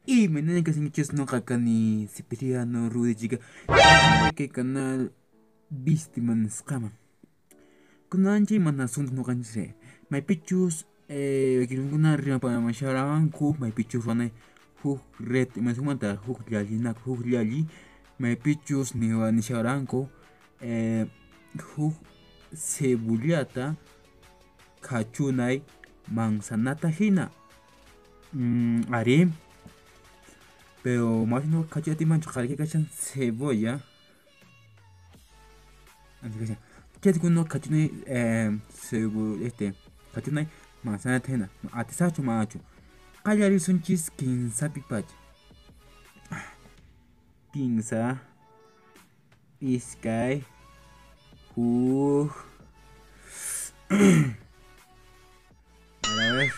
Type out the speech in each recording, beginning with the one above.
Y me que sin no kani Cipriano Rudy chica que canal víctima nisqaman kunanchi mana asunto nuqanchis maypichus kirunkuna rimapamasharawanku maypichus ruwanay huk red imasumanta huk llallinaku huk llalli maypichus nisharanku huk cebullata khachunay manzanata hina ari. Pero más no cachete mancho que cachan cebolla. Que uno cachune cebolla cachune manzana tena atisacho macho. Qallarisunchis kinsapi pacha. Kinsa iskay huk. A ver.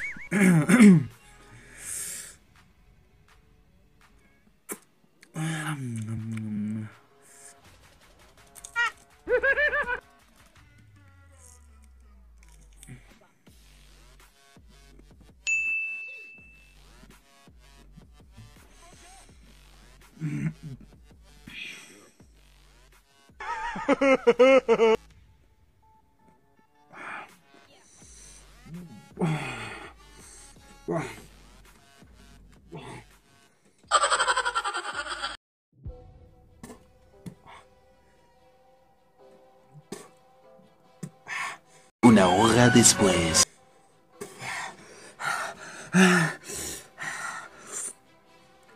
Una hora después.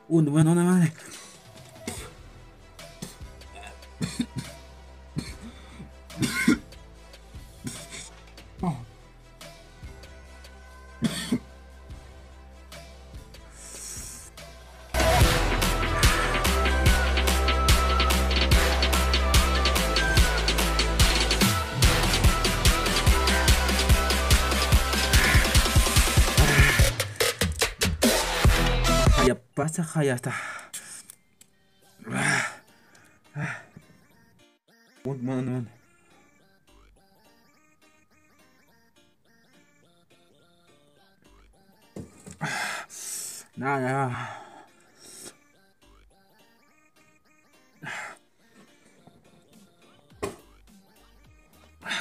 Bueno, una madre. Ya pasa, ya está. Bueno. Nada.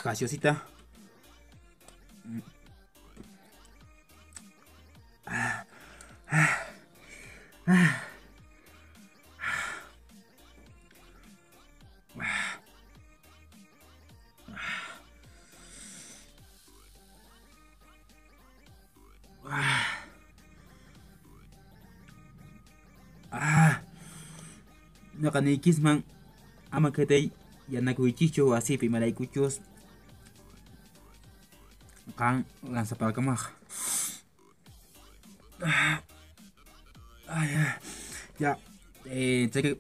Gaseosita. Noqaniykisman ama kaytay yanakuychischu wasipi imaraykuchus qan lanzapakamaq. Ya, cheque.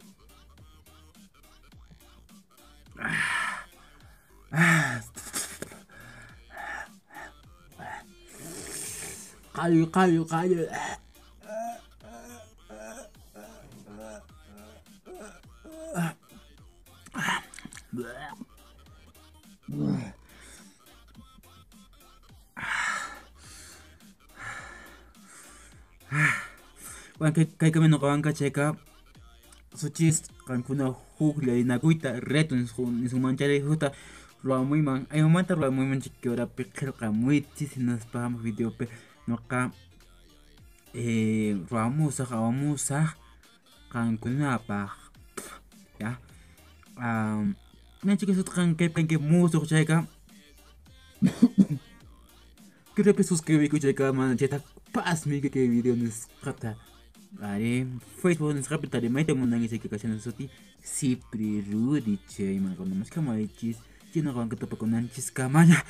Qallu, qallu, qallu. Bueno, kay kami nuqawanqa chayqa suchis qankuna huk llallinakuyta reto nisunmanchari hukta ruwamuyman aymanta ruwamuyman chiki horapi qillqamuychis hinaspa hamuq videopi nuqa ruwamusaq awamusaq qankunapaq ya. Ñachika sutqan kaypi musuq chayqa Creo suscribikuy chayqa mana chayta pasmi kay video nisqata. Ari Facebook nisqapi tarimayta munanki chayqa kashana suti Cipri Rudy chayman cuando más kamarichis chaynaqa tupakunanchis kamalla.